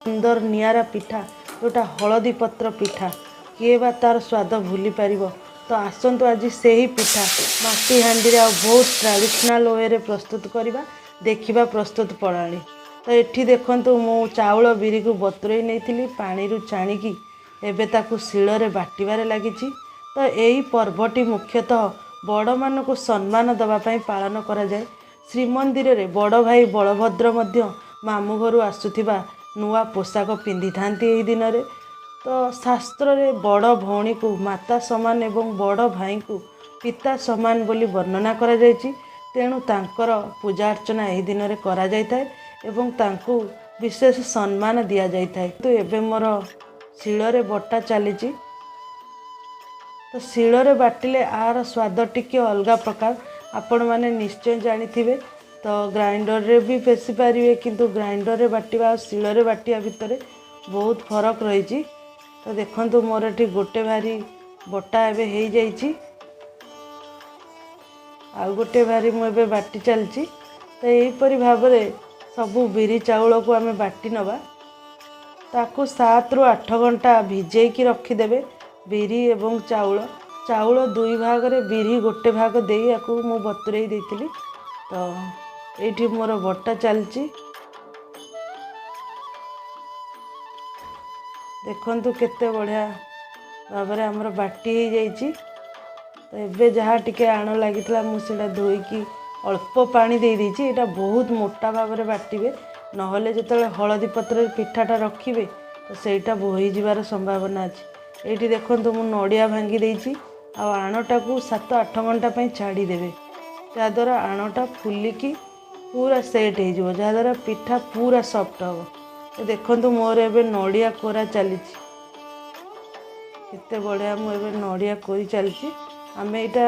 ସୁନ୍ଦର ନିଆରା ପିଠା, ଯେଉଁଟା ହଳଦୀ ପତ୍ର ପିଠା, କିଏ ବା ତା'ର ସ୍ୱାଦ ଭୁଲି ପାରିବ? ତ ଆସନ୍ତୁ ଆଜି ସେହି ପିଠା ମାଟି ହାଣ୍ଡିରେ ଆଉ ବହୁତ ଟ୍ରାଡ଼ିସନାଲ୍ ୱେରେ ପ୍ରସ୍ତୁତ କରିବା, ଦେଖିବା ପ୍ରସ୍ତୁତ ପ୍ରଣାଳୀ। ତ ଏଠି ଦେଖନ୍ତୁ, ମୁଁ ଚାଉଳ ବିରିକୁ ବତୁରେଇ ନେଇଥିଲି, ପାଣିରୁ ଛାଣିକି ଏବେ ତାକୁ ଶିଳରେ ବାଟିବାରେ ଲାଗିଛି। ତ ଏଇ ପର୍ବଟି ମୁଖ୍ୟତଃ ବଡ଼ମାନଙ୍କୁ ସମ୍ମାନ ଦେବା ପାଇଁ ପାଳନ କରାଯାଏ। ଶ୍ରୀମନ୍ଦିରରେ ବଡ଼ ଭାଇ ବଳଭଦ୍ର ମଧ୍ୟ ମାମୁଁ ଘରୁ ଆସୁଥିବା ନୂଆ ପୋଷାକ ପିନ୍ଧିଥାନ୍ତି ଏହି ଦିନରେ। ତ ଶାସ୍ତ୍ରରେ ବଡ଼ ଭଉଣୀକୁ ମାତା ସମାନ ଏବଂ ବଡ଼ ଭାଇଙ୍କୁ ପିତା ସମାନ ବୋଲି ବର୍ଣ୍ଣନା କରାଯାଇଛି। ତେଣୁ ତାଙ୍କର ପୂଜା ଅର୍ଚ୍ଚନା ଏହି ଦିନରେ କରାଯାଇଥାଏ ଏବଂ ତାଙ୍କୁ ବିଶେଷ ସମ୍ମାନ ଦିଆଯାଇଥାଏ। କିନ୍ତୁ ଏବେ ମୋର ଶିଳରେ ବଟା ଚାଲିଛି। ତ ଶିଳରେ ବାଟିଲେ ଆର ସ୍ୱାଦ ଟିକେ ଅଲଗା ପ୍ରକାର, ଆପଣମାନେ ନିଶ୍ଚୟ ଜାଣିଥିବେ। ତ ଗ୍ରାଇଣ୍ଡରରେ ବି ପେଶି ପାରିବେ, କିନ୍ତୁ ଗ୍ରାଇଣ୍ଡରରେ ବାଟିବା ଆଉ ଶିଳରେ ବାଟିବା ଭିତରେ ବହୁତ ଫରକ ରହିଛି। ତ ଦେଖନ୍ତୁ, ମୋର ଏଠି ଗୋଟେ ଭାରି ବଟା ଏବେ ହେଇଯାଇଛି, ଆଉ ଗୋଟେ ଭାରି ମୁଁ ଏବେ ବାଟି ଚାଲିଛି। ତ ଏହିପରି ଭାବରେ ସବୁ ବିରି ଚାଉଳକୁ ଆମେ ବାଟି ନେବା। ତାକୁ 7ରୁ 8 ଘଣ୍ଟା ଭିଜେଇକି ରଖିଦେବେ ବିରି ଏବଂ ଚାଉଳ। ଚାଉଳ 2 ଭାଗରେ ବିରି 1 ଭାଗ ଦେଇ ୟାକୁ ମୁଁ ବତୁରେଇ ଦେଇଥିଲି। ତ ଏଇଠି ମୋର ବଟା ଚାଲିଛି। ଦେଖନ୍ତୁ କେତେ ବଢ଼ିଆ ଭାବରେ ଆମର ବାଟି ହେଇଯାଇଛି। ତ ଏବେ ଯାହା ଟିକେ ଆଣ ଲାଗିଥିଲା, ମୁଁ ସେଇଟା ଧୋଇକି ଅଳ୍ପ ପାଣି ଦେଇଦେଇଛି। ଏଇଟା ବହୁତ ମୋଟା ଭାବରେ ବାଟିବେ, ନହେଲେ ଯେତେବେଳେ ହଳଦୀ ପତ୍ରରେ ପିଠାଟା ରଖିବେ ତ ସେଇଟା ବୋହିଯିବାର ସମ୍ଭାବନା ଅଛି। ଏଇଠି ଦେଖନ୍ତୁ, ମୁଁ ନଡ଼ିଆ ଭାଙ୍ଗି ଦେଇଛି ଆଉ ଆଣଟାକୁ 7 8 ଘଣ୍ଟା ପାଇଁ ଛାଡ଼ିଦେବେ, ଯାହାଦ୍ୱାରା ଆଣଟା ଫୁଲିକି ପୁରା ସେଟ୍ ହେଇଯିବ, ଯାହାଦ୍ୱାରା ପିଠା ପୁରା ସଫ୍ଟ ହେବ। ତ ଦେଖନ୍ତୁ, ମୋର ଏବେ ନଡ଼ିଆ କୋରା ଚାଲିଛି। କେତେ ବଢ଼ିଆ ମୁଁ ଏବେ ନଡ଼ିଆ କୋରି ଚାଲିଛି। ଆମେ ଏଇଟା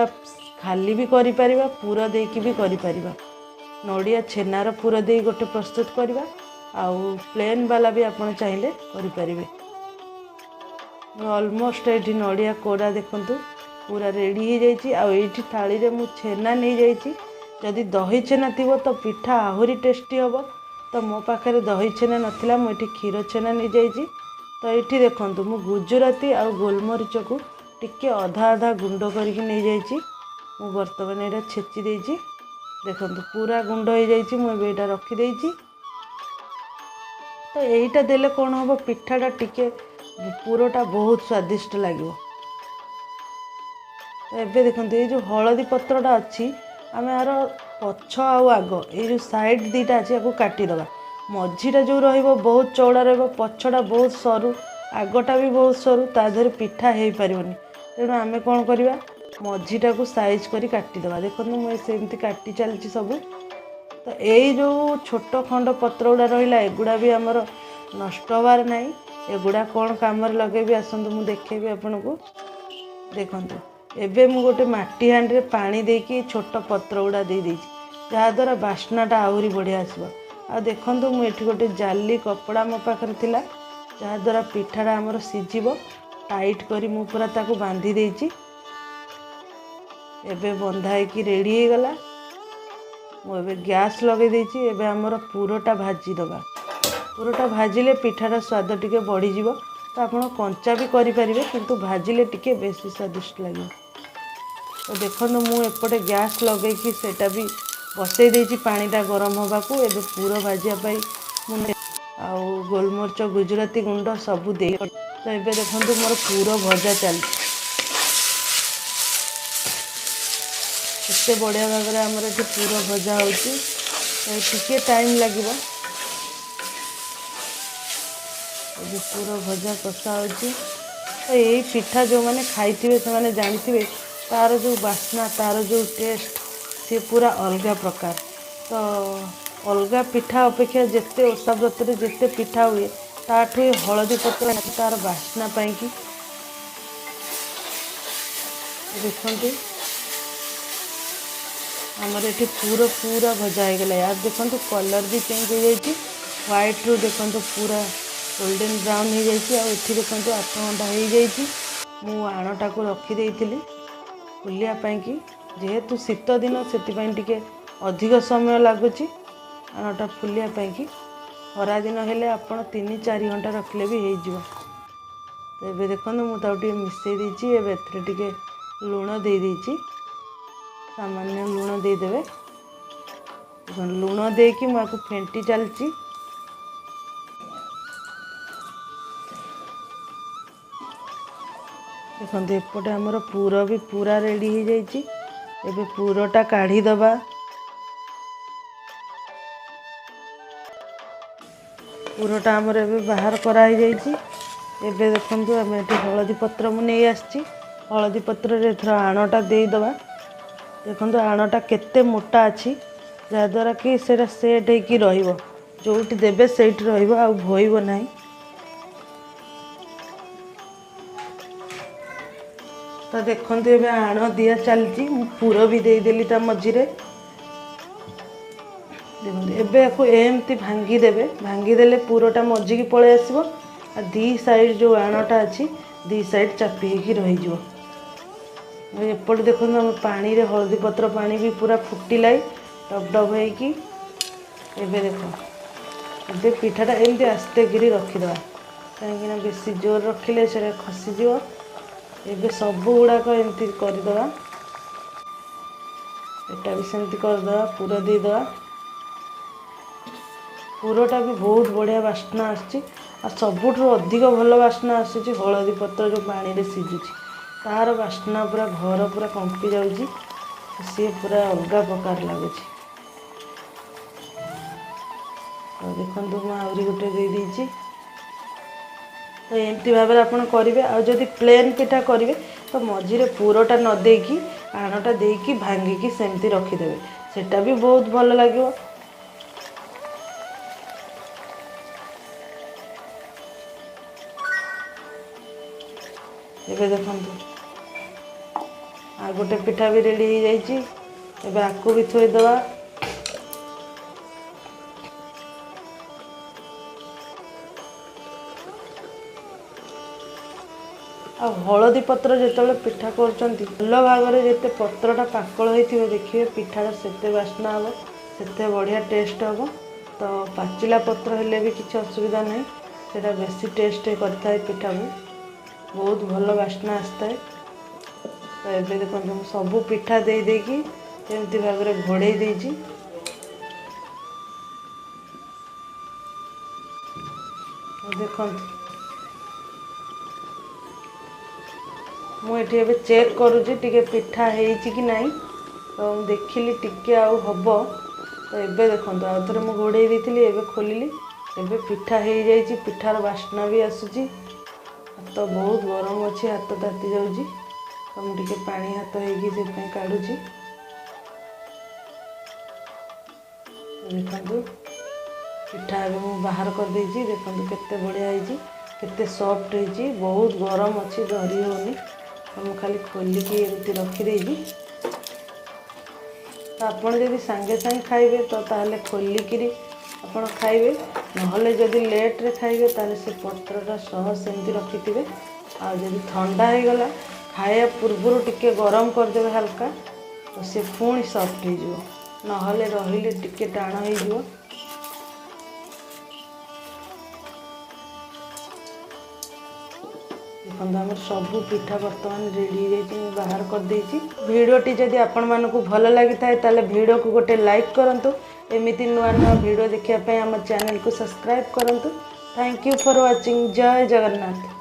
ଖାଲି ବି କରିପାରିବା, ପୁର ଦେଇକି ବି କରିପାରିବା। ନଡ଼ିଆ ଛେନାର ପୁର ଦେଇ ଗୋଟେ ପ୍ରସ୍ତୁତ କରିବା, ଆଉ ପ୍ଲେନ୍ ବାଲା ବି ଆପଣ ଚାହିଁଲେ କରିପାରିବେ। ଅଲମୋଷ୍ଟ ଏଇଠି ନଡ଼ିଆ କୋରା ଦେଖନ୍ତୁ ପୁରା ରେଡ଼ି ହେଇଯାଇଛି। ଆଉ ଏଇଠି ଥାଳିରେ ମୁଁ ଛେନା ନେଇଯାଇଛି। ଯଦି ଦହି ଛେନା ଥିବ ତ ପିଠା ଆହୁରି ଟେଷ୍ଟି ହେବ। ତ ମୋ ପାଖରେ ଦହି ଛେନା ନଥିଲା, ମୁଁ ଏଠି କ୍ଷୀର ଛେନା ନେଇଯାଇଛି। ତ ଏଇଠି ଦେଖନ୍ତୁ, ମୁଁ ଗୁଜୁରାତି ଆଉ ଗୋଲମରିଚକୁ ଟିକେ ଅଧା ଅଧା ଗୁଣ୍ଡ କରିକି ନେଇଯାଇଛି। ମୁଁ ବର୍ତ୍ତମାନ ଏଇଟା ଛେଚି ଦେଇଛି। ଦେଖନ୍ତୁ, ପୁରା ଗୁଣ୍ଡ ହେଇଯାଇଛି। ମୁଁ ଏବେ ଏଇଟା ରଖିଦେଇଛି। ତ ଏଇଟା ଦେଲେ କ'ଣ ହେବ? ପିଠାଟା ଟିକେ ପୁରଟା ବହୁତ ସ୍ୱାଦିଷ୍ଟ ଲାଗିବ। ତ ଏବେ ଦେଖନ୍ତୁ, ଏଇ ଯେଉଁ ହଳଦୀ ପତ୍ରଟା ଅଛି, ଆମେ ଆର ପଛ ଆଉ ଆଗ ଏଇ ଯେଉଁ ସାଇଡ଼୍ ଦୁଇଟା ଅଛି, ଆକୁ କାଟିଦେବା। ମଝିଟା ଯେଉଁ ରହିବ ବହୁତ ଚଉଡ଼ା ରହିବ, ପଛଟା ବହୁତ ସରୁ, ଆଗଟା ବି ବହୁତ ସରୁ, ତା ଦେହରେ ପିଠା ହେଇପାରିବନି। ତେଣୁ ଆମେ କ'ଣ କରିବା? ମଝିଟାକୁ ସାଇଜ୍ କରି କାଟିଦେବା। ଦେଖନ୍ତୁ, ମୁଁ ସେମିତି କାଟି ଚାଲିଛି ସବୁ। ତ ଏଇ ଯେଉଁ ଛୋଟ ଖଣ୍ଡ ପତ୍ର ଗୁଡ଼ା ରହିଲା, ଏଗୁଡ଼ା ବି ଆମର ନଷ୍ଟ ହେବାର ନାହିଁ। ଏଗୁଡ଼ା କ'ଣ କାମରେ ଲଗେଇବି, ଆସନ୍ତୁ ମୁଁ ଦେଖେଇବି ଆପଣଙ୍କୁ। ଦେଖନ୍ତୁ, ଏବେ ମୁଁ ଗୋଟେ ମାଟି ହାଣ୍ଡିରେ ପାଣି ଦେଇକି ଛୋଟ ପତ୍ର ଗୁଡ଼ା ଦେଇଦେଇଛି, ଯାହାଦ୍ୱାରା ବାସ୍ନାଟା ଆହୁରି ବଢ଼ିଆ ଆସିବ। ଆଉ ଦେଖନ୍ତୁ, ମୁଁ ଏଠି ଗୋଟେ ଜାଲି କପଡ଼ା ମୋ ପାଖରେ ଥିଲା, ଯାହାଦ୍ୱାରା ପିଠାଟା ଆମର ସିଝିବ। ଟାଇଟ୍ କରି ମୁଁ ପୁରା ତାକୁ ବାନ୍ଧି ଦେଇଛି। ଏବେ ବନ୍ଧା ହେଇକି ରେଡ଼ି ହେଇଗଲା। ମୁଁ ଏବେ ଗ୍ୟାସ୍ ଲଗାଇ ଦେଇଛି। ଏବେ ଆମର ପୁରଟା ଭାଜିଦେବା। ପୁରଟା ଭାଜିଲେ ପିଠାର ସ୍ୱାଦ ଟିକେ ବଢ଼ିଯିବ। ତ ଆପଣ କଞ୍ଚା ବି କରିପାରିବେ, କିନ୍ତୁ ଭାଜିଲେ ଟିକେ ବେଶୀ ସ୍ୱାଦିଷ୍ଟ ଲାଗିବ। ତ ଦେଖନ୍ତୁ, ମୁଁ ଏପଟେ ଗ୍ୟାସ୍ ଲଗେଇକି ସେଇଟା ବି ବସେଇ ଦେଇଛି ପାଣିଟା ଗରମ ହେବାକୁ। ଏବେ ପୁର ଭାଜିବା ପାଇଁ ମୁଁ ଆଉ ଗୋଲମରିଚ, ଗୁଜୁରାତି ଗୁଣ୍ଡ ସବୁ ଦେଇ, ତ ଏବେ ଦେଖନ୍ତୁ ମୋର ପୁର ଭଜା ଚାଲିଛି। କେତେ ବଢ଼ିଆ ଭାବରେ ଆମର ଏଠି ପୁର ଭଜା ହେଉଛି। ତ ଟିକେ ଟାଇମ୍ ଲାଗିବ। ଏବେ ପୁର ଭଜା କଷା ହେଉଛି। ତ ଏଇ ପିଠା ଯେଉଁମାନେ ଖାଇଥିବେ ସେମାନେ ଜାଣିଥିବେ, ତା'ର ଯେଉଁ ବାସ୍ନା, ତା'ର ଯେଉଁ ଟେଷ୍ଟ, ସିଏ ପୁରା ଅଲଗା ପ୍ରକାର। ତ ଅଲଗା ପିଠା ଅପେକ୍ଷା, ଯେତେ ଓଷା ବ୍ରତରେ ଯେତେ ପିଠା ହୁଏ, ତାଠୁ ଏ ହଳଦୀ ପତ୍ର ତା'ର ବାସ୍ନା ପାଇଁକି। ଦେଖନ୍ତୁ, ଆମର ଏଠି ପୁର ପୁରା ଭଜା ହେଇଗଲା। ୟାର ଦେଖନ୍ତୁ କଲର୍ ବି ଚେଞ୍ଜ ହେଇଯାଇଛି, ହ୍ୱାଇଟ୍ରୁ ଦେଖନ୍ତୁ ପୁରା ଗୋଲ୍ଡେନ୍ ବ୍ରାଉନ୍ ହେଇଯାଇଛି। ଆଉ ଏଠି ଦେଖନ୍ତୁ, 8 ଘଣ୍ଟା ହେଇଯାଇଛି। ମୁଁ ଆଣଟାକୁ ରଖିଦେଇଥିଲି ଫୁଲିବା ପାଇଁକି। ଯେହେତୁ ଶୀତ ଦିନ, ସେଥିପାଇଁ ଟିକେ ଅଧିକ ସମୟ ଲାଗୁଛି ଆଣଟା ଫୁଲିବା ପାଇଁକି। ଖରାଦିନ ହେଲେ ଆପଣ 3-4 ଘଣ୍ଟା ରଖିଲେ ବି ହେଇଯିବ। ତ ଏବେ ଦେଖନ୍ତୁ ମୁଁ ତାକୁ ଟିକେ ମିଶାଇ ଦେଇଛି। ଏବେ ଏଥିରେ ଟିକେ ଲୁଣ ଦେଇଦେଇଛି, ସାମାନ୍ୟ ଲୁଣ ଦେଇଦେବେ। ଲୁଣ ଦେଇକି ମୁଁ ଆକୁ ଫେଣ୍ଟି ଚାଲିଛି। ଦେଖନ୍ତୁ ଏପଟେ ଆମର ପୁର ବି ପୁରା ରେଡ଼ି ହେଇଯାଇଛି। ଏବେ ପୁରଟା କାଢ଼ିଦେବା। ପୁରଟା ଆମର ଏବେ ବାହାର କରାହେଇଯାଇଛି। ଏବେ ଦେଖନ୍ତୁ ଆମେ ଏଠି ହଳଦୀ ପତ୍ର ମୁଁ ନେଇ ଆସିଛି। ହଳଦୀ ପତ୍ରରେ ଏଥର ଆଣଟା ଦେଇଦେବା। ଦେଖନ୍ତୁ ଆଣଟା କେତେ ମୋଟା ଅଛି, ଯାହାଦ୍ୱାରା କି ସେଇଟା ସେଟ୍ ହେଇକି ରହିବ। ଯେଉଁଠି ଦେବେ ସେଇଠି ରହିବ, ଆଉ ଭୋଇବ ନାହିଁ। ତ ଦେଖନ୍ତୁ ଏବେ ଆଣ ଦିଆ ଚାଲିଛି। ମୁଁ ପୁର ବି ଦେଇଦେଲି ତା ମଝିରେ। ଦେଖନ୍ତୁ ଏବେ ୟାକୁ ଏମିତି ଭାଙ୍ଗିଦେବେ। ଭାଙ୍ଗିଦେଲେ ପୁରଟା ମଝିକି ପଳେଇ ଆସିବ, ଆଉ ଦୁଇ ସାଇଡ଼୍ ଯେଉଁ ଆଣଟା ଅଛି ଦୁଇ ସାଇଡ଼୍ ଚାପି ହେଇକି ରହିଯିବ। ଏପଟେ ଦେଖନ୍ତୁ ଆମ ପାଣିରେ ହଳଦୀ ପତ୍ର ପାଣି ବି ପୁରା ଫୁଟିଲାଇ ଡବ ଡବ ହେଇକି। ଏବେ ଦେଖ ଏବେ ପିଠାଟା ଏମିତି ଆସ୍ତେ କିରି ରଖିଦେବା, କାହିଁକିନା ବେଶୀ ଜୋର ରଖିଲେ ସେଇଟା ଖସିଯିବ। ଏବେ ସବୁ ଗୁଡ଼ାକ ଏମିତି କରିଦେବା। ଏଟା ବି ସେମିତି କରିଦେବା, ପୁର ଦେଇଦେବା। ପୁରଟା ବି ବହୁତ ବଢ଼ିଆ ବାସ୍ନା ଆସୁଛି, ଆଉ ସବୁଠୁ ଅଧିକ ଭଲ ବାସ୍ନା ଆସୁଛି ହଳଦୀ ପତ୍ର ଯେଉଁ ପାଣିରେ ସିଝୁଛି, ତାର ବାସ୍ନା ପୁରା ଘର ପୁରା କମ୍ପି ଯାଉଛି। ସିଏ ପୁରା ଅଲଗା ପ୍ରକାର ଲାଗୁଛି। ତ ଦେଖନ୍ତୁ ମୁଁ ଆହୁରି ଗୋଟେ ଦେଇଦେଇଛି। ତ ଏମିତି ଭାବରେ ଆପଣ କରିବେ। ଆଉ ଯଦି ପ୍ଲେନ୍ ପିଠା କରିବେ ତ ମଝିରେ ପୁରଟା ନ ଦେଇକି ଆଣଟା ଦେଇକି ଭାଙ୍ଗିକି ସେମିତି ରଖିଦେବେ, ସେଟା ବି ବହୁତ ଭଲ ଲାଗିବ। ଏବେ ଦେଖନ୍ତୁ ଆଉ ଗୋଟେ ପିଠା ବି ରେଡ଼ି ହେଇଯାଇଛି। ଏବେ ଆକୁ ବି ଥୋଇଦେବା। ଆଉ ହଳଦୀ ପତ୍ର ଯେତେବେଳେ ପିଠା କରୁଛନ୍ତି ଭଲ ଭାବରେ ଯେତେ ପତ୍ରଟା ପାକଳ ହେଇଥିବ ଦେଖିବେ ପିଠାର ସେତେ ବାସ୍ନା ହେବ, ସେତେ ବଢ଼ିଆ ଟେଷ୍ଟ ହେବ। ତ ପାଚିଲା ପତ୍ର ହେଲେ ବି କିଛି ଅସୁବିଧା ନାହିଁ, ସେଇଟା ବେଶୀ ଟେଷ୍ଟ କରିଥାଏ ପିଠାକୁ, ବହୁତ ଭଲ ବାସ୍ନା ଆସିଥାଏ। ତ ଏବେ ଦେଖନ୍ତୁ ମୁଁ ସବୁ ପିଠା ଦେଇ ଦେଇକି ଏମିତି ଭାବରେ ଘୋଡ଼େଇ ଦେଇଛି। ଦେଖନ୍ତୁ ମୁଁ ଏଠି ଏବେ ଚେକ୍ କରୁଛି ଟିକେ ପିଠା ହେଇଛି କି ନାହିଁ। ତ ମୁଁ ଦେଖିଲି ଟିକେ ଆଉ ହେବ। ତ ଏବେ ଦେଖନ୍ତୁ ଆଉ ଥରେ ମୁଁ ଘୋଡ଼େଇ ଦେଇଥିଲି, ଏବେ ଖୋଲିଲି, ଏବେ ପିଠା ହେଇଯାଇଛି। ପିଠାର ବାସ୍ନା ବି ଆସୁଛି। ହାତ ବହୁତ ଗରମ ଅଛି, ହାତ ତାତି ଯାଉଛି, ତ ମୁଁ ଟିକେ ପାଣି ହାତ ହେଇକି ସେଥିପାଇଁ କାଢ଼ୁଛି। ଦେଖନ୍ତୁ ପିଠା ଏବେ ମୁଁ ବାହାର କରିଦେଇଛି। ଦେଖନ୍ତୁ କେତେ ବଢ଼ିଆ ହେଇଛି, କେତେ ସଫ୍ଟ ହେଇଛି। ବହୁତ ଗରମ ଅଛି, ଧରି ହେଉନି, ତ ମୁଁ ଖାଲି ଖୋଲିକି ଏମିତି ରଖିଦେଇଛି। ତ ଆପଣ ଯଦି ସାଙ୍ଗେ ସାଙ୍ଗେ ଖାଇବେ ତ ତାହେଲେ ଖୋଲିକିରି ଆପଣ ଖାଇବେ, ନହେଲେ ଯଦି ଲେଟ୍ରେ ଖାଇବେ ତାହେଲେ ସେ ପତ୍ରଟା ସହ ସେମିତି ରଖିଥିବେ। ଆଉ ଯଦି ଥଣ୍ଡା ହେଇଗଲା ଖାଇବା ପୂର୍ବରୁ ଟିକେ ଗରମ କରିଦେବେ ହାଲକା, ତ ସେ ପୁଣି ସଫ୍ଟ ହେଇଯିବ, ନହେଲେ ରହିଲେ ଟିକେ ଟାଣ ହେଇଯିବ। ଦେଖନ୍ତୁ ଆମର ସବୁ ପିଠା ବର୍ତ୍ତମାନ ରେଡ଼ି ହେଇଯାଇଛି, ମୁଁ ବାହାର କରିଦେଇଛି। ଭିଡ଼ିଓଟି ଯଦି ଆପଣମାନଙ୍କୁ ଭଲ ଲାଗିଥାଏ ତାହେଲେ ଭିଡ଼ିଓକୁ ଗୋଟେ ଲାଇକ୍ କରନ୍ତୁ। ଏମିତି ନୂଆ ନୂଆ ଭିଡ଼ିଓ ଦେଖିବା ପାଇଁ ଆମ ଚ୍ୟାନେଲକୁ ସବସ୍କ୍ରାଇବ୍ କରନ୍ତୁ। Thank you for watching. Jay Jagannath.